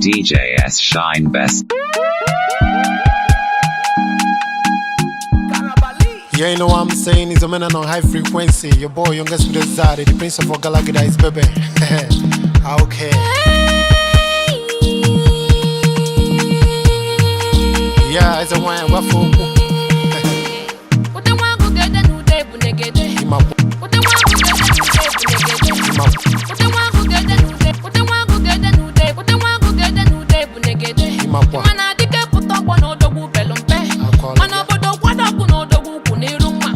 DJ S Shine Best. Yeah, you know what I'm saying? It's a man on high frequency. Your boy, youngest with the the prince of Ogalagida is baby. Okay. Yeah, it's a wine. What for? Mana dike pụta ọgbọ n'odogwu pelu mpe mana obodo kwado ọkụ n'odogwu ukwu n'iru mma.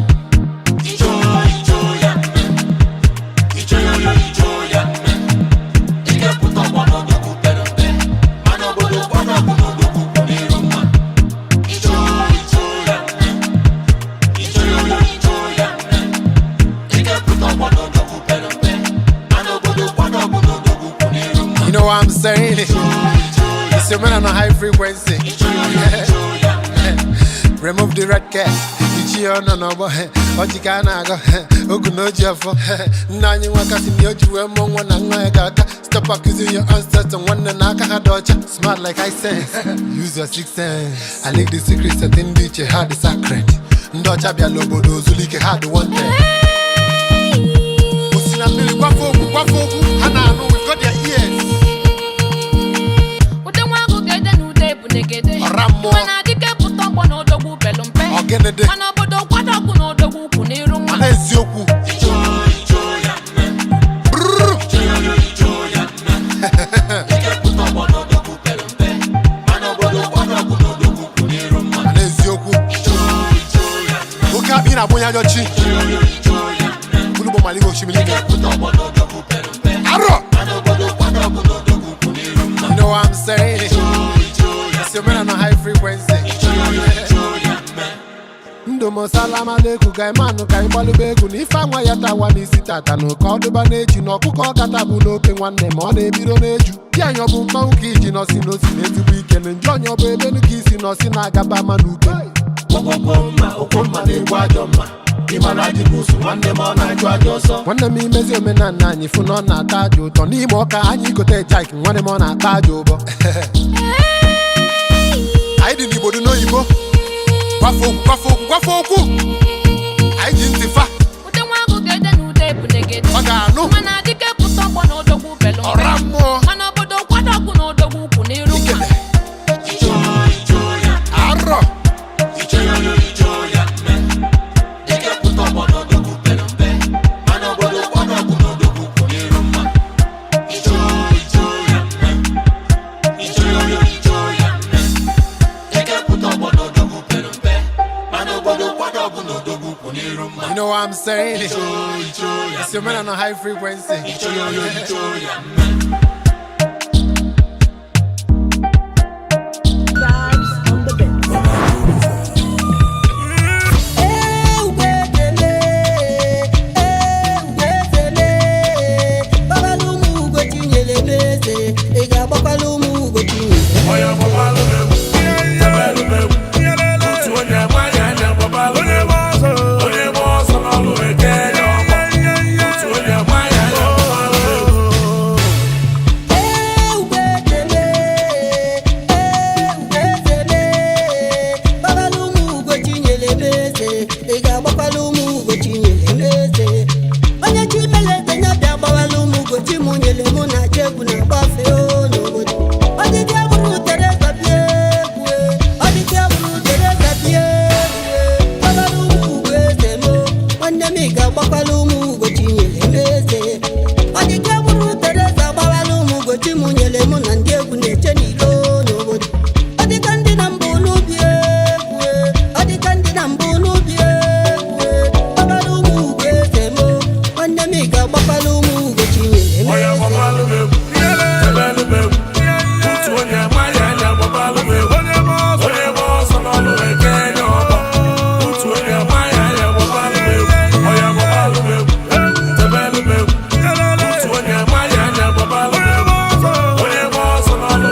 You know what I'm saying? It's your man on a high frequency. Remove the red cap. Ichie ọnọ n'ọgbọ ọjị ka a na-agọ ogu na oji ọfọ nna anyị nwa kasị na o ji wee mụọ nwa na nwa ya ga-aka. Stop accusing your ancestors, nwanne na aka ha dị ọcha. Smart like I sense, use your sixth sense. I leak the secret set ndị iche ha dị sacred. Ndị ọcha bịala obodo ozulike ha dị wanted. Osi na mmiri gwafe okwu gwafe okwu ha na-anụ. We've got their ears. Ude nwa agụ ga-ede na ude bụ negede. Ọra mmụọ. Mana dike pụta ọgbọ n'odogwu pelu mpe Ọgịnịdị. mana obodo kwado ọkụ n'odogwu ukwu n'iru mma. Mana eziokwu. Brrr. Mana eziokwu. Oke akpị na-agbụnye ajọ chi. Olugbo mara ihe osimiri ike. Arọ! You know what I'm saying? It's your man on a high frequency. Ndụ m salama n'egwu ga imanụ ka ịgbalụba egwu na ife anwa ya tawa n'isi tata na oke ọdụba na-eji na ọkụkọ kata bụ n'oke nwanne ma ọ na-ebiro n'eju di anyị ọ bụ mmanwụ ka iji nọsi n'osi na ezigbo ike na njọ onye ọ bụ ebenu ka isi nọsi na-agaba ma n'uke Okwomma na-egbu ajọ mma ịmara ajị busu nwanne m ọ na-ajụ ajọ ọsọ. Nwanne m imezi omenala anyị fụ na ọ na-ata aja ụtọ n'ime ọka anyị gote jaik nwanne m ọ na-akpa aja ụbọ. Anyị dị n'igbo dị n'oyibo gwafe okwu gwafe okwu gwafe okwu anyị ji ntị fa. Ude nwa agụ ga-ede na ude bụ negede. Ọ ga-anụ. Mana dike pụta ọgbọ n'odogwu pelu mpe ọra mmụọ. Mana obodo kwado ọkụ n'odogwu ukwu n'iru mma. Ikele arọ. You know what I'm saying? It's your man on a high frequency. Vibes on the beat. Ị ga-agbakwala ụmụ Ugochi nyere? Onye gbabalụ m egwu, tebelụ m egwu. Otu onye gbanye anya gbabalụ m egwu. Onye gba ọsọ n'ọlụ eke ya ọkpọ. Otu onye gbanye anya gbabalụ m egwu. Gbabalụ ụmụ Ugochi nyere m eze. Ị ga-agbakwala ụmụ Ugochi nyere m eze. Onye chi mere eze ya bịa gbawala ụmụ Ugochi mụ nyere mụ na chegwu na-agbafe o n'obodo. Ọdịdị abụrụ Teresa bịa egwu e. Ọdịdị abụrụ Teresa bịa egwu e. Gbabalụ ụmụ Ugo eze m o. Nwanne m ị ga-agbakwala ụmụ Ugochi nyere m eze. Ọdịdị abụrụ Teresa gbawala ụmụ Ugochi mụ nyere mụ na ndị egwu na-eche n'ilo n'obodo. Ọdịka ndị na mbụ n'ubi egwu e. Ọdịka ndị na mbụ n'ubi egwu e. Gbabalụ ụmụ Ugo eze m o. Nwanne m ị ga-agbakwala ụmụ Ugochi nyere m Onye eze. gbabalụ m egwu, tebelụ m egwu. Otu onye gbanye anya gbabalụ m egwu. Onye gba ọsọ n'ọlụ eke ya ọkpọ. Otu onye gbanye anya gbabalụ m egwu. Onye gbabalụ m egwu, tebelụ m egwu. Otu onye gbanye anya gbabalụ m egwu. Onye gba ọsọ n'ọlụ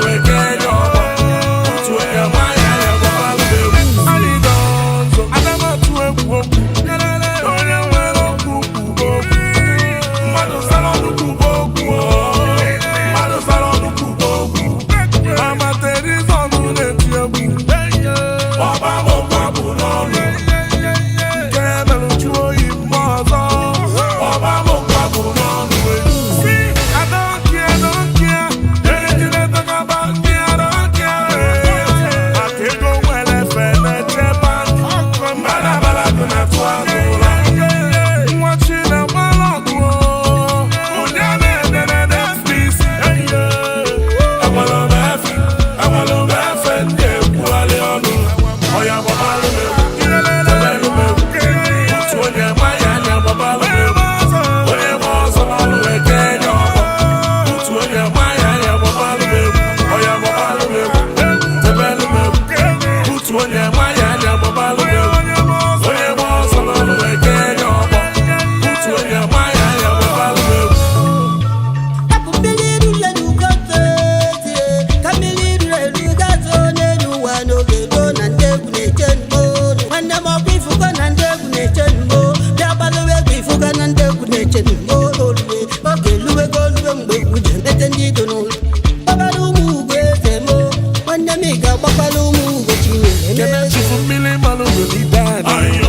ị ga-agbakwala ụmụ Ugochi nyere m Kene eze. chifu mmiri mmanụ welidani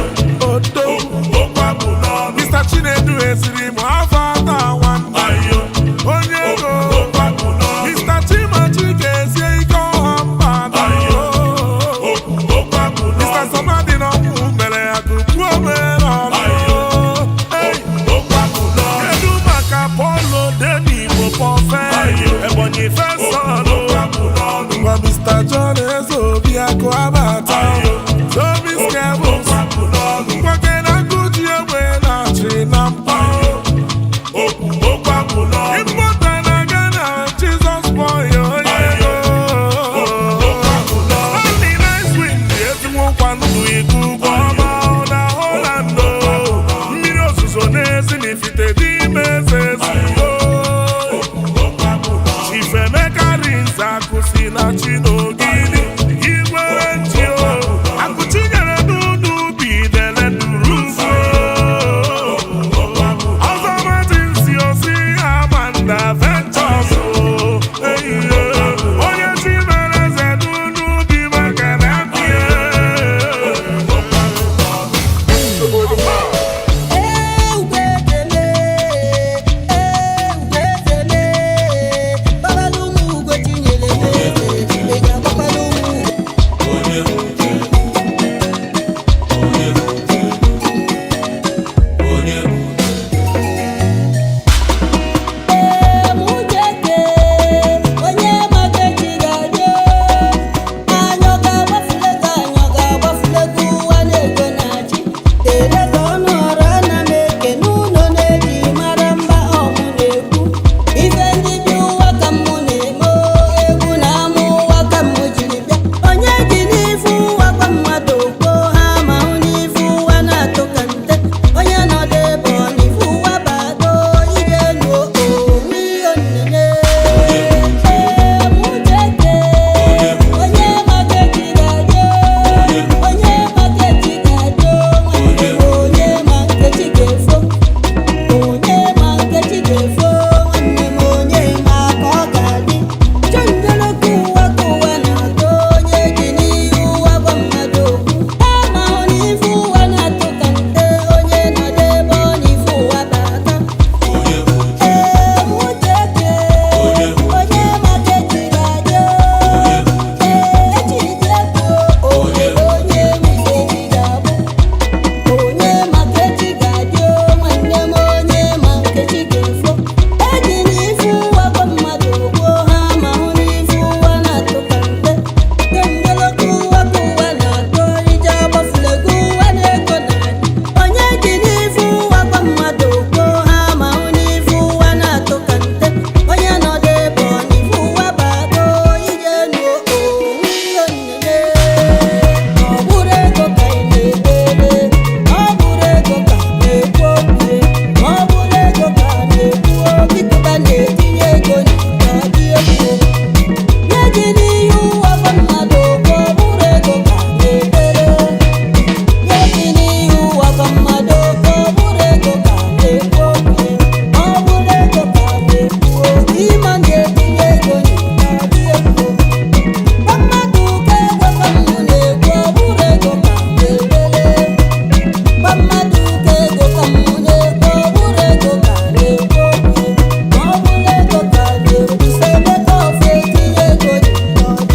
Odo Mr. Chinedu esiri m afọ atọ nwanne Onye ego Mr. Chimachi ga-esi ike ọha mba na Mr. Somadi na ọnwụ mere ya tupu o mere ọnụ. Hey! Kedu maka Paulo Denigbo Pọfe Ebonyi Fesọlụ Ngwa Mr. John Ezeobi Akụ Abata Tobi Skebụls Ngwa Kenaguchi Egbe na-achị na mkpa Ịmụta na Ghana Jesus boy onye ego Only nice wind ezigbo nkwa ndụ ikuku ọma na Holland o. Mmiri ozuzo n'ezi n'ifite dị ime eze ezugo Chief Emeka Rinze akụsi na Chinogili igwe nji o akụchinyere n'ụlọ ubi dele duru Ọzọmatinsi osi Amanda Ventures o eyiye onye chi mere eze n'ụlọ ubi maka na mbie. Ee, Ugoeze mee, ee, Ugoeze mee, gbakwala ụmụ Ugochi nyere m eze, ị ga-agbakwala ụmụ Ugo. Ee, mụ jeke, onye maka echi ga-adị anyọ ga-agbafulego, anyọ ga-agbafulego ụwa na-ego na-achị Tereza ọnụ ọrụ ana m eke n'ụlọ na-eji mara mba ọmụ na-ekwu ife ndị bi ụwa ka mụ na-eme egwu na ama ụwa ka mụ jiri bịa onye ji n'ife ụwa gwa mmadụ kwuo ha ma hụ n'ife ụwa na-atụ ka nte onye nọdụ ebe ọ n'ife ụwa bago ije nuo onwiyo nnene. Ee, mụ jeke, onye maka echi ga-adị, onye maka echi ga-adị, nwanne m onye ma nkechi ga-efo, onye ma nkechi ga-efo, nwanne m onye ma ka ọ ga-adị. Chenjeleke ụwa ka ụwa na-atọ onye ji n'ihu ụwa gwa mmadụ okwu ama hụ n'ife ụwa na-atụ ka nte onye nọdụ ebe ọ n'ife ụwa bata. Ee, mụ jeke, onye maka echi ga-adị, ee, echi dị egwu, onye onye ma ife echi ga-abụ, onye maka echi ga-adị, nwanne m onye ma nkechi ga-efo. Eji n'ife ụwa gwa mmadụ kwuo ha ma hụ n'ife ụwa na-atụ ka nte kendeleke ụwa ka ụwa na-atọ ije agbafulego ụwa na-ego na-adị onye ji n'ife ụwa gwa mmadụ kwuo ha ma hụ n'ife ụwa na-atụ ka nte onye nọdụ ebe ọ n'ife ụwa bago ije nuo onwiyo nnene. Ọ bụrụ ego ka ị na-ekpere, ọ bụrụ ego ka na-ekwu okwu, ọ bụrụ ego ka na-ekwu bipụta na-etinye ego n'ite ọ dị egwu nye ji n'ihe ụwa gwa mmadụ okwu ọ bụrụ ego ka na-ekpere nye ji n'ihe ụwa gwa mmadụ okwu ọ bụrụ ego ka na-ekwu okwu ọ bụrụ ego ka na-ekwu okwu ịma na-etinye ego n'ite ọ dị egwu gwa mmadụ ka ego ka mụ na-ekwu ọ bụrụ ego ka na-ekpere gwa mmadụ ka ego ka mụ na-ekwu ọ bụrụ ego ka na-ekwu okwu ọ bụrụ ego ka na-ekwu sebe ka ọfụ etinye ego n'ite ọ dị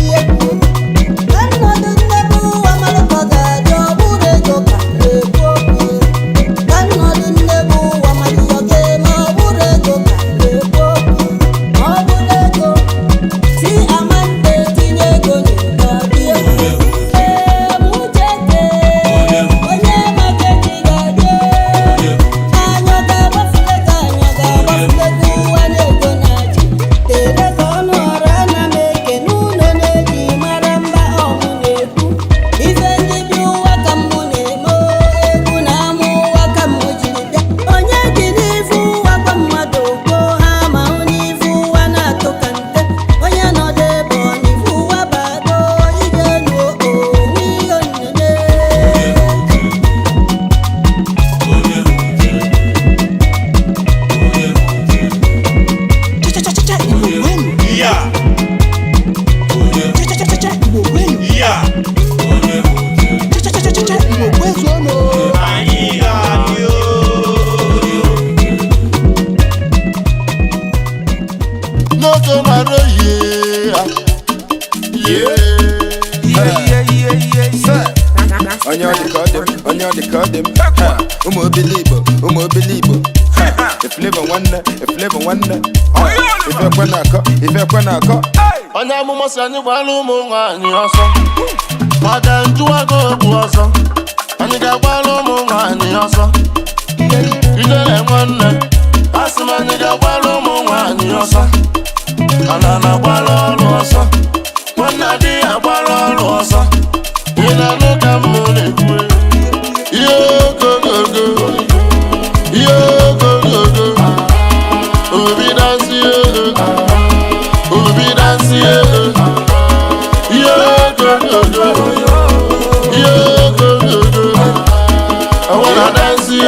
Onye ọ dị ka ọ dị m, onye ọ dị ka ọ dị m. Ha, ụmụ obili Igbo, ụmụ obili Igbo. Ha, Eflevọ nwanne, Eflevọ nwanne. Ha, ife ekwe na-akọ, ife ekwe na-akọ. Onye amụma sị anyị gbara ụmụ nwaanyị ọsọ maka njụwago okwu ọsọ. Anyị ga-agbara ụmụ nwaanyị ọsọ. Ijele nwanne, asị m anyị ga-agbara ụmụ nwaanyị ọsọ. Ana na-agbara ọrụ ọsọ. Nwanne adịghị agbara ọrụ ọsọ. Ị na-anụ ka m na-ekwu? Ihe ogogogo, ihe ogogogo, obi dansị, obi dansị, ihe ogogogo, ihe ogogogo. I wanna dance,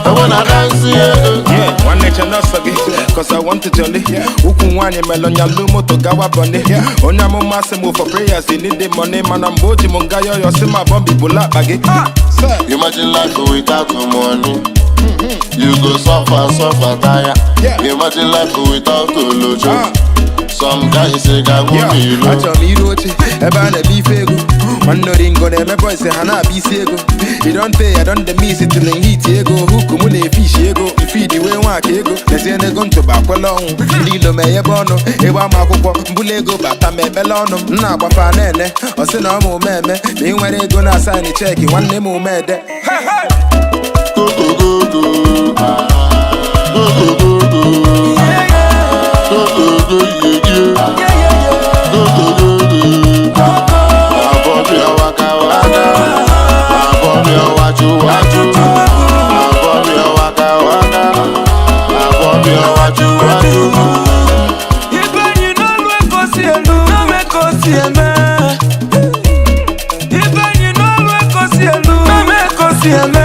I wanna dance. Yeah, nwanne che n'ọsọ gị, 'cause I want to jolly. Ukwu nwaanyị melonyalu moto gawa bọni. Onye amụma sị m for prayers you need the money. Mana mgbe o ji m nga yọyọ sị ma bọmbi bụla akpa gị. Sir. Imagine life without money. You go suffer, suffer, tire. Yeah. Imagine life without olojo. Ah. Some guys say, "Ga go Yeah, me low." achọrọ m iru oche ebe a na-eme ife ego. Nwanne oringo na-eme boys ha na-abịa isi ego. I don tey, I don dey miss it till hit ego. Huku mụ na-efishi ego mfidi wee nwaka ego. Lezie n'ego ntụba akwela ọnwụ. Ndị ilo ma enyebe ọnụ ịgba m akwụkwọ mbụla ego bata ma ekpele ọnụ m. M na-agbafa na-ene ọ sị na ọ ma ume eme na ị nwere ego na asaịnị cheki nwanne m ume ede. Go go go go. Go go go go. Go go go yeah yeah. Go go go go. Abọ́bí ọwaka waka. Abọ́bí ọwájú wájú. Abọ́bí ọwaka waka. Abọ́bí ọwájú wájú. Ibe enyi n'olu ekosi elu, n'ome ka o si eme. Ibe enyi n'olu ekosi elu, n'ome ka o si eme.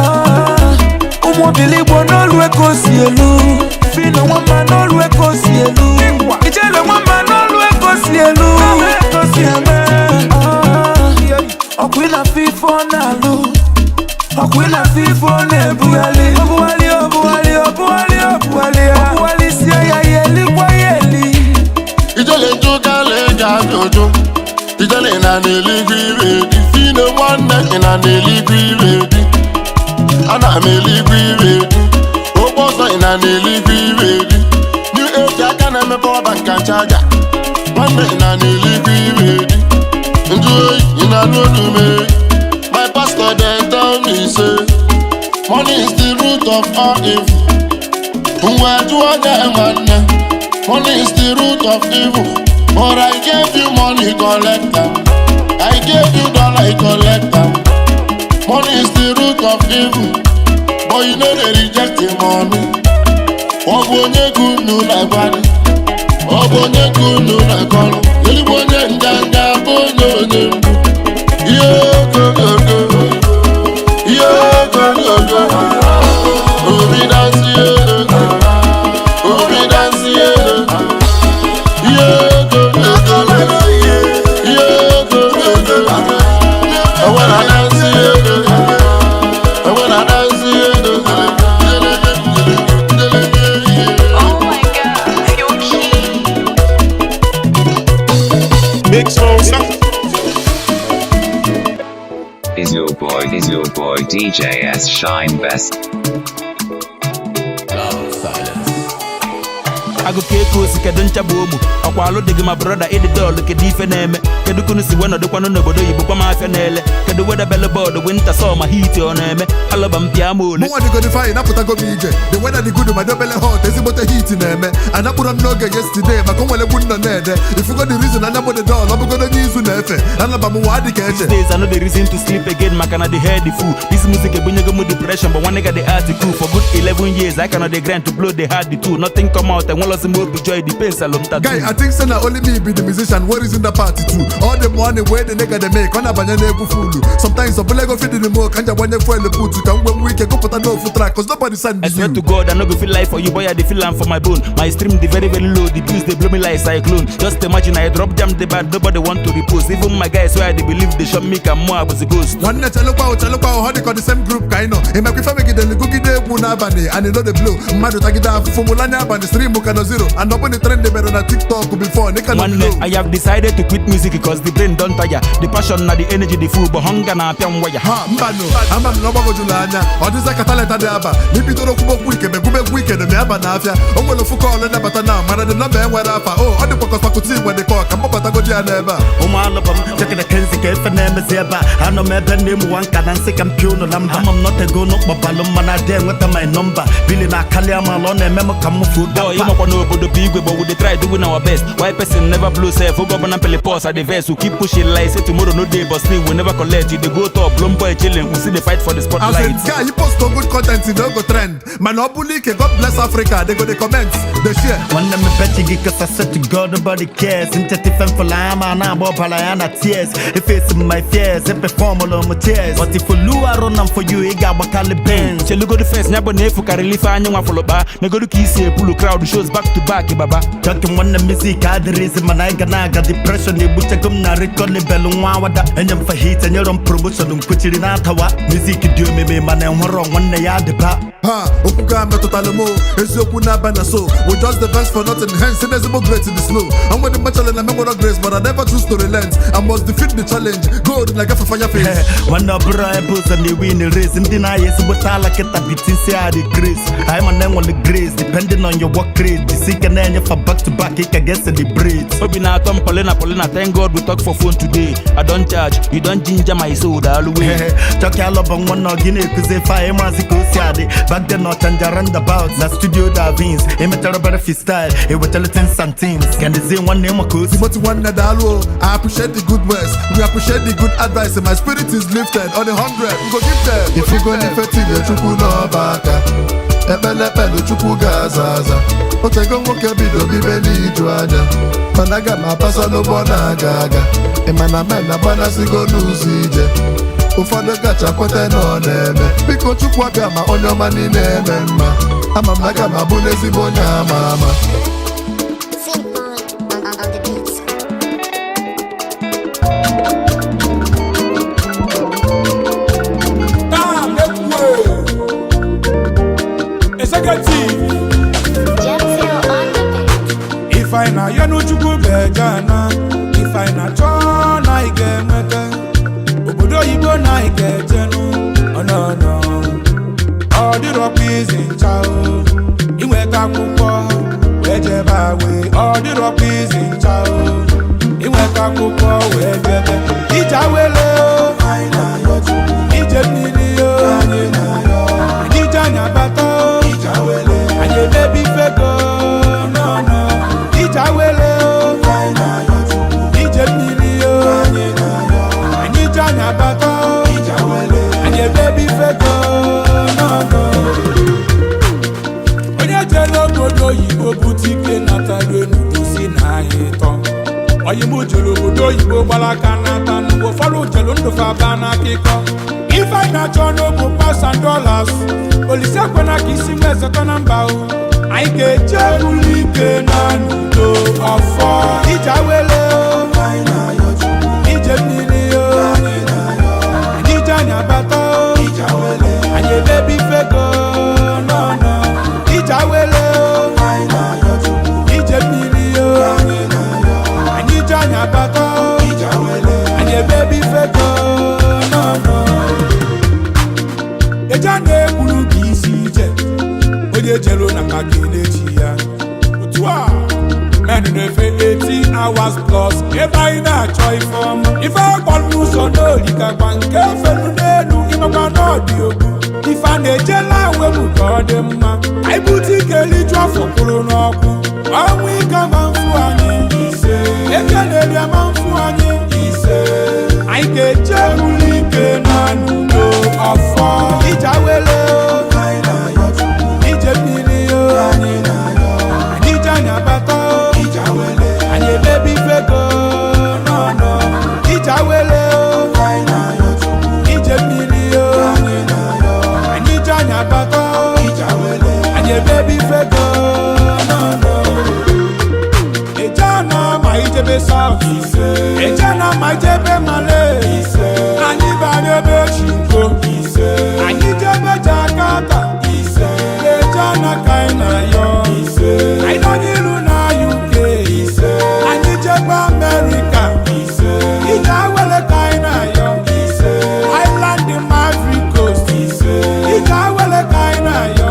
Ah, ụmụ obiligbo n'olu ekosi elu. Fino nwamba n'olu ekosi elu. Ijele nwamba n'olu ekosi elu, n'ome ka o si eme. Ah, ọkwa ị na-afụ ife ọ na-alụ. Ọkwa ị na-afụ ife ọ na-ebugharị. Obugharị, obugharị, obugharị, obugharị ya. Obugharị sie ya, ya elikwa ya eli. Ijele njụkala eji ajụjụ. Ijele na n'eluigwe ire dị. Fino nwanne ị na n'eluigwe ire dị. Ana m eluigwe ire dị. Okpu ọzọ ị na n'eluigwe ire dị. New age aka na-emepe ọba nka nchaja. Nwanne ị na n'eluigwe ire dị. Njụ oyi ị na-anụ olu m e. My pastor dey tell me say money is the root of all evil. Ngwa jụọ onye nwanne. Money is the root of evil. But I gave you money, collect am. I gave you dollar, you collect am. Money is the root of evil. But you no dey reject the money. Ọ bụ onye ka unu na-agbalị? Ọ bụ onye ka unu na-akọrọ? Ezigbo onye nganga bụ onye onye mgbu. Ihe ogogogo. Ihe ogogogo. Obi dansị obi dansị. Ihe ogogogo. Ihe ogogogo. I wanna dance. I wanna dance. Oh my God, you're key. Big Smosa. Is your boy DJ S Shine Best. Agụkọ eko osi kedu ncha bụ ogbu ọkwa alụ dị gị ma brother ịdị dọọlụ. Kedu ife na-eme? Kedu kunu si wee nọdụkwanụ n'obodo oyibo? Gwa m afịa na-ele kedu wedebele bọọdụ winter sọ ma hit ọ na-eme alọba m pịa ma ole. Mụnwa dịgodi fine, napụtago m ije. The weather dị good, ma dobele hot, ezigbote heat na-eme. Anakpụrụ m n'oge yesterday maka o nwere egwu nnọ na-ede. Ifugo the reason anya m dị dull, ọ bụgodo onye izu na-efe. Anaba m nwa dị ka eche. Days I no dey reason to sleep again maka na the head the full. This music ebunyego m depression, but one nigga dey art cool. For good 11 years I cannot dey grind to blow the hard the two. Nothing come out enwelozi m obi joy the pain salom tattoo. Guy, I think say na only me be the musician wey reason that part too. All the money wey the nigga dey make, ọ na-abanye n'egwu fulu. Sometimes ọbụla ego fidin m ka m ji agbanye fuel put ka m nwee ike gụpụta n'ofu track, 'cause nobody send I swear you. to God, I no go feel life for you, boy. I dey feel am for my bone. My stream dey very very low, the bills dey blow me like cyclone. Just imagine I drop jam the bad, nobody want to repost. Even my guys where I dey believe they shot me ka mmụọ abụzi ghost. Nwanne, chelụkwa o, chelụkwa o, ọ dịka the same group ka anyị nọ. Imekwa ife megidere gụgide egwu n'abalị and e no dey blow. Mmadụ tagide afụfụ mụrụ anya abalị stream ka nọzi. zero and ọ bụrụ trend mere na TikTok before nika na Nwanne, below. I have decided to quit music because the brain don tire. The passion na the energy, the food, but hunger na apịa m waya. Ha, mbanụ, ama m na ọgbagojulu anya ọ dịza ka talent dị aba na ibidoro kwubokwu ike megwubegwu ike na aba na afịa o nwere ofu kọọlụ nabata na mana dị nọmba enwere afa o ọ dịkwa kọspakuti igwe dị ka ọ ka mkpọbatagodi ya n'ebe a. Ụmụ alụbam chekere kenzi ka efe na-emezi ebe a anọ m ebe na-emuwa nka na nsị ka m pịa unu na mba ama m nọtego unu kpọbalụ mma na adị enweta my nọmba bili na akali amala ọ na-eme m ka m fuo Boy, ịmakwa n'obodo bụ igwe, but we dey try doing our best. Why person never blow self? Oge ọbụla mpele pause at the verse. We keep pushing like say tomorrow no day, but still we never collect. You dey go top, blown boy chilling. We still dey fight for the As spotlight. in, guy, you post on good content, e no go trend. Man, ọ bụla ike, God bless Africa, they go dey comment, they share. Nwanne m bechi gị cause I said to God nobody cares ncheta ife mfụla ama na-agba ọbara ya na tears efesi m my fears epefọmụlụ m tears but if olu arụ na m for you ị ga-agbakalị Benz. Chelugodu first, nya bụ na efu karịrị ife anyị nwafọlụ kpaa. Negodu ka isi epulu crowd shows back to back, baba. Chọkị nwanne music adịrịzi mana anyị ga na-aga depression egbuchago m na record label nwa awada enye m fahit enyerọ m promotion nkwechiri na-atawa music dị omimi mana enwerọ nwanne ya adịba. Ha, okwu ga metụtara m o, eziokwu na-aba na so we just the best for nothing, hence inezigbo great in the slow. And when the challenge, I'm nwere grace, but I never choose to relent. I must defeat the challenge. Gold na gafe fire face. Nwanne ọ bụrụ ebe ụzọ na-ewi na race ndị na-aya ezigbote ala kịta bitinsi adị grace anyị ma na enwere grace depending on your work rate jisi ike na-enyefa back to back ị ka ga-celebrate. Obi na-atọ m Paulina, Paulina, thank God we talk for phone today. I don charge, you don ginger my soul, daalụ wey. Chọkị alọbọ nwanne ọ gị na-ekuzi ife anyị maazị ka o si adị back then ọchanja roundabout na studio Davins emechara obere freestyle ewetara tins and tins kendizie nwanne ịma ka o si. Timothy nwanne daalụ o, I appreciate the good words, we appreciate the good advice, and my spirit is lifted on 100, we go give them. Ifugo n'ife tinye Chukwu n'ọba aka, ekpelepelu Chukwu ga-aza aza. Otego nwoke bido bibe n'iju anya, mana aga m apasa n'ụgbọ na-aga aga. Ị ma na men agbanasigo n'ụzọ ije, ụfọdụ kacha kweta na ọ na-eme. Biko Chukwu abịa ma onye ọma niile eme mma, ama m na aga m abụ n'ezigbo onye ama ama. Taa mekwe. Executive. Ife anyị na-ayọ n'Chukwu bụ eje ana. Ife anyị na-achọ na anyị ga-enweta. Obodo oyibo na anyị ga-ejenu. Ọnọnọ. Ọ dịrọkwa izi ncha o. Inweta akwụkwọ wee jebe awe. Ọ dịrọkwa izi ncha o. Inweta akwụkwọ wee jebe. Ije awele o. Anyị na-ayọ Chukwu. Ije mmiri o. Anyị na-ayọ. Anyị ije anyị abata o. Ije awele. Anyị emebi ifego. Nọ nọ. Ije awele o. Anyị na-ayọ Chukwu. Ije mmiri o. Anyị na-ayọ. Anyị ije anyị abata o. Ije awele. Anyị emebi ifego. Nọ nọ. Onye jere obodo oyibo bute ike natara enudu si na anyị tọ oyibo jere obodo oyibo gbara aka nata n'ugbo ụfọdụ jere ndụ faba n'akụkọ ife anyị na-achọ n'obu pasan dollars olise ekwena ka isi nwee zọta na mba o anyị ga-eje buru ike na n'udo ọfọ ije awele o ije mmiri o anyị ije anyị abata o anyị emebi ifego nọ nọ ije awele o ije mmiri o anyị ije anyị abata o anyị emebi ifego nọ nọ eje a na-ekwuru gị isi ije onye jere na ka gị na-echi ya otu a men na-efe 18 hours plus ebe anyị na-achọ ife ọma ife agbara ụzọ n'olikakwa nke felu n'elu ịmakwa n'ọdị ogbu ife a na-ejela wepụ ka ọ dị mma anyị bute ike riju afọ kwụrụ n'ọkụ ọnwụ ike ama mfu anyị ise eke na-eri ama mfu anyị ise anyị ga-eje buru ike na n'udo ọfọ ije awele o ije mmiri o anyị ije anyị abata o anyị emebi ifego nọ nọ ije awele o ije mmiri o anyị ije anyị abata o anyị emebi ifego nọ nọ eje na ma ijebe south eje na ma ijebe male anyị bara ebe chinko anyị jebe Jakarta eje na ka anyị na yọ anyị nọ. jekwa Amerịka. Ije awele ka anyị na-ayọ. Ireland ma Ivory Coast. Ije awele ka anyị na-ayọ.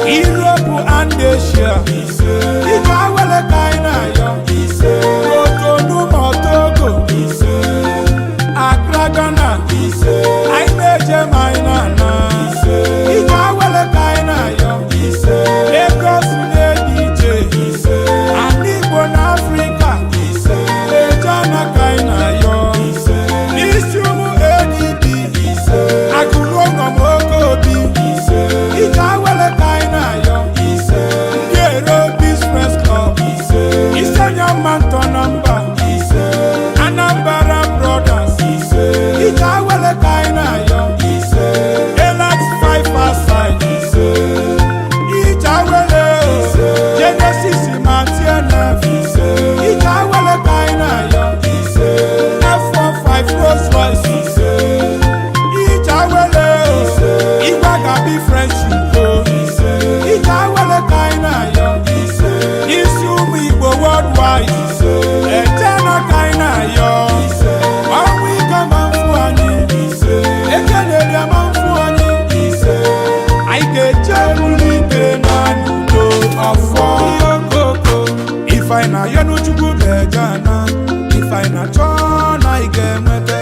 Europe and Asia. Ije awele ka anyị na-ayọ. Cotonou ma Togo. Accra, Ghana. Anyị na-eje ma anyị na-ana. Ije awele ka anyị na-ayọ. Lagos na-edi iche. Ala Igbo na Afrịka. Eje ana ka anyị na-ayọ. N'isi ụmụ ADB. Akụrụ ụlọ m oke obi. Ije awele ka anyị na-ayọ. Ndị Ero Business Club. Isi onye mma ntọ na mba. Anambra Brothers. Ije awele ka anyị na-ayọ. Elax five aside. Ije awele o. Genesis ma TNF. Ije awele ka anyị na-ayọ. F15 Rolls Royce. Ije awele o. Igwe ga-abị French ugo. Ije awele ka anyị na-ayọ. Isi ụmụ Igbo worldwide. Echena ka anyị na-ayọ. Ọnwụ ike ma mfu anyị. Ekelere ma mfu anyị. Anyị ga-eche n'ike na n'udo ọfọ. Okoko. Ife anyị na-ayọ n'Chukwu ga-eje ana. Ife anyị na-achọ na anyị ga-enweta.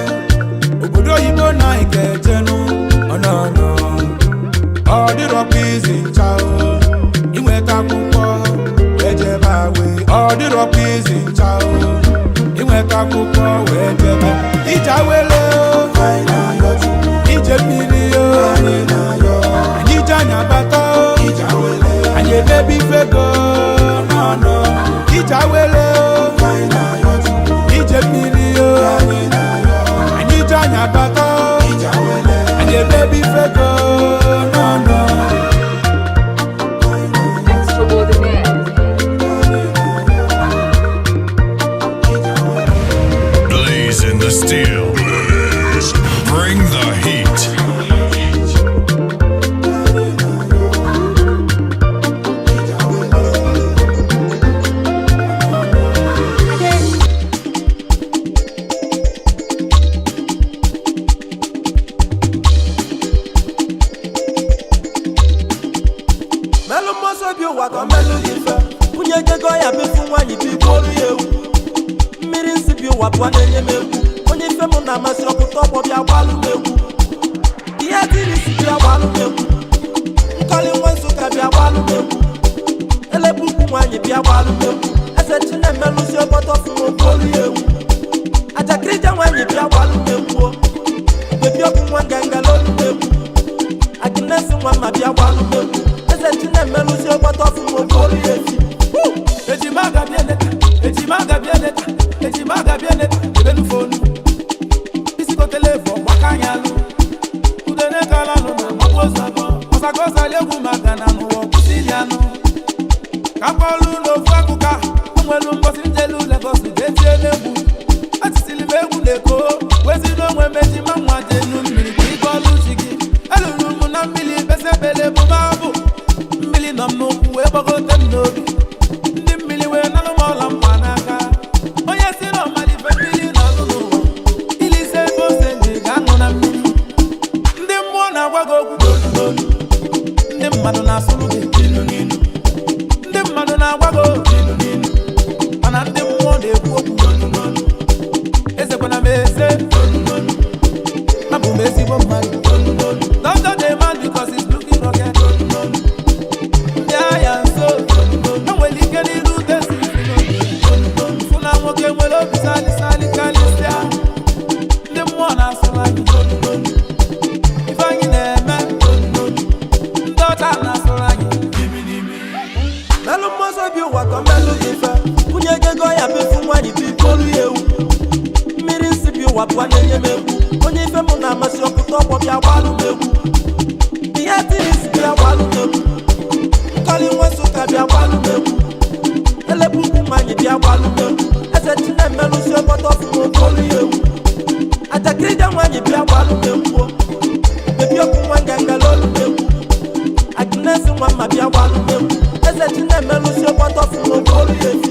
Obodo oyibo na anyị ga-ejenu. Ọnọnọ. Ọ dịrọkwa izi ncha o. Inweta akwụkwọ wee jebe awe. Ọ dịrọkwa izi ncha o. Inweta akwụkwọ wee jebe. Ije awele o. Ije mmiri o. Anyị ji anya bata o. Anyị emebe ife go n'ọnụ. Ije awele o. Ije mmiri o. Anyị ji anya bata o. Anyị emebe ife go n'ọnụ. Blaze in the steel. Bring the heat. Melụ mmasị obi ụwa ka melụ gị mfe nwunye jego ya befu nwaanyị bụ ibu olu ya ewu mmiri nsi bi ụwa pụọ na-enye m egwu onye ife m na-amasị ọpụta ọgbọ bịa gbalụ m egwu ihe dịrị isi bịa gbalụ m egwu nkọli nwa nsụka bịa gbalụ m egwu elebu ukwu nwaanyị bịa gbalụ m egwu eze chinemelụsi ọgbọtọ fụ m okwu olu ya ewu ajakịrịja nwaanyị bịa gbalụ m egwu o bebi ọkụ nwa nganga n'olu m egwu agnesi nwa mma bịa gbalụ m egwu eze chinemelụsi ọgbọtọ fụ m okwu olu ya efi Ejima ga-abịa leta, ejima ga-abịa leta, ejima ga-abịa leta, ebelu fonu. Isi kotele fọ gbaka anyị alụ. Udene kala nụ na mmakpu ozabọ. Ọsakọsali egwu maka na n'ụwa kwụsịrị anụ. Ka mkpọlụ n'ofu akụka, o nwelu mbọsị njelu Legọs ga-etie n'egwu. Atisili m egwu na-eko, wezi n'onwe m ejima nwa jenu mmiri ka ịgọ ọlụ chi gị. Eluru m na mmiri bese bele bụ abụ. Mmiri nọ m n'ụkwụ wee gbagote m n'obi. Ndị mmiri wee nalụ m ọla mma n'aka. Onye si na ọmalife mmiri n'ọlụ n'ụwa. Ilise ebe ose na ị ga-aṅụ na mmiri. Ndị mmụọ na-agwa gị okwu n'olu n'olu. Ndị mmadụ na-asụrụ gị ilu n'ilu. Ndị mmadụ na-agwa gị okwu ilu n'ilu. Mana ndị mmụọ na-ekwu okwu n'olu n'olu. Ezekwana m eze n'olu n'olu. Abụ m ezigbo mmadụ n'olu n'olu. Don't judge a man because he's looking rugged n'olu n'olu. Ndị agha nso enwere ike n'iru tesi fụ na nwoke nwere obi sali sali karịsịa. Ndị mmụọ na-asụrụ anyị ife anyị na-eme, ndị ọcha na-asụrụ anyị. Melụ mmasị obi ụwa ka melụ gị mfe nwunye jego ya befu nwaanyị bụ ibu olu ya ewu mmiri nsi bi ụwa pụọ na-enye m egwu onye ife m na-amasị ọpụta ọgbọ bịa gbalụ m egwu ihe tiri isi bịa gbalụ m egwu nkọli nwa nsụka bịa gbalụ m egwu elebu ukwu nwaanyị bịa gbalụ m egwu eze chinemelụsi ọgbọtọ fụ m okwu olu ya ewu ajakịrịja nwaanyị bịa gbalụ m egwu o bebi ọkụ nwa nganga n'olu m egwu Agnes nwa mma bịa gbalụ m egwu eze chinemelụsi ọgbọtọ fụ m okwu olu ya efi.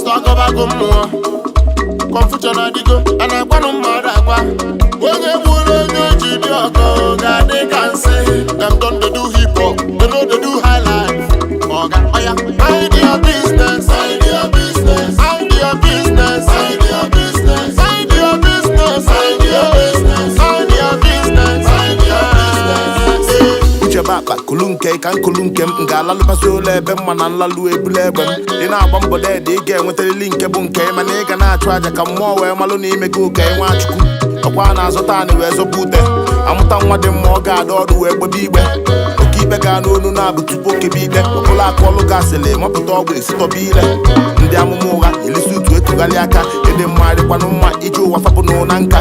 Pastọ agọbago mmụọ. Confusion adịgo, a na-agwanụ mmadụ agwa. Onye gburu onye ji dị ọgọ ga-adị ka nsị. Dem don dey do hip hop, they no dey do high life. Oga, oya, mind your business, mind your business, mind your business, mind your business, mind your business, mind your business, mind your business, mind your business. Uche bụ akpa kulu nke ka nkulu nke m ga-alalụbasị ụlọ ebe mma na nlalụ ebule egbe m. Ị na-agba mbọ deede, ị ga-enwetarịrị nke bụ nke, mana ị ga na-achụ aja ka mmụọ wee malụ na ime gị ụka. Nwachukwu ọkwa na-azụta anị wee zọba ute, amụta nwa dị mma, ọ ga-ada ọdụ wee gbebe igbe. Oke ikpe ga n'onu na-abụ tupu okebe ikpe ọbụla akụ ọlụ gasịrị mapụta ọgwụ esitọba ile ndị amụma ụgha elisi utu etugharị aka. Ịdị mma dịkwanụ mma iji ụwa fapụ na nka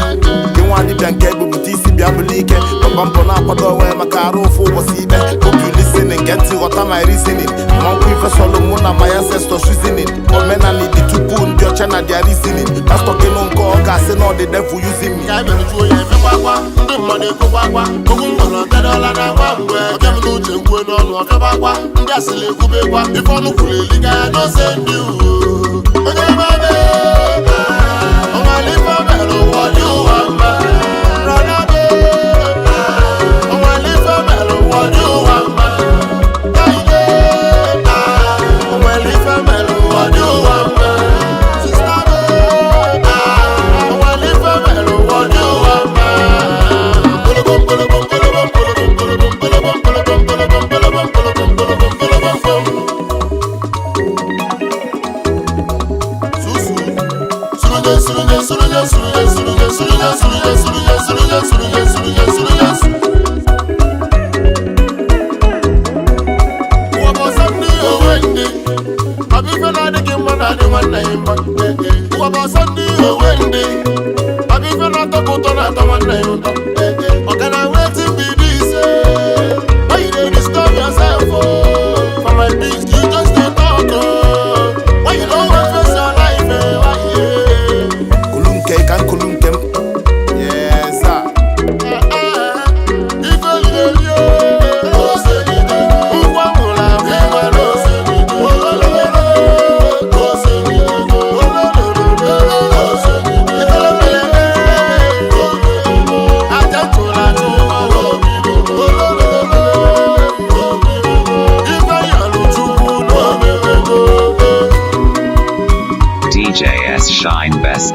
gị nwa dibịa nke ebupụta isi bịa bụlụ ike gbaba mbọ na-akwado onwe maka arụ ụfụ ụbọchị ikpe. Hope you listening, get ntị ghọta my reasoning. Mmankwụ ife sọlụ mụ na my ancestors reasoning. Omenala dị tupu ndị ọcha na their reasoning. Pastọ gịnụ nke ọ ga-asị na ọ dị devil using me. Ka anyị mere juo ya efekwa akwa, ndị mmadụ ekwekwa akwa. Okwu m gwara ọbịadọla na nwa mgbe ọbịa m n'uche nkwue n'ọnụ ọfịaba akwa. Ndị asịrị ekwubekwa ife ọnụ kwuru eliga ya n'ose ndị uwe. Onye mebe ọnwale ife mere ụwa dị ụwa mma. Brother be, ọnwale ife mere ụwa dị ụwa mma. Kaide, ọnwale ife mere ụwa dị ụwa mma. Sister be, ọnwale ife mere ụwa dị ụwa mma. Ọ̀gá wetin be this? Why you dey disturb yourself? Oh? For my peace, you just dey talk. Oh. Why you no wan face your life? Eh? Why, yeah? Kulu nke ka nkulu nke m. Yes, sir. Ife lili o, oselide. Ngwa mụrụ amụ ịma na oselide. Olololo, oselide. Olololo, oselide. Ifele mele, aja tụrụ atụ olololo, ife yọrọ Chukwu n'omemego. DJ S Shine Best.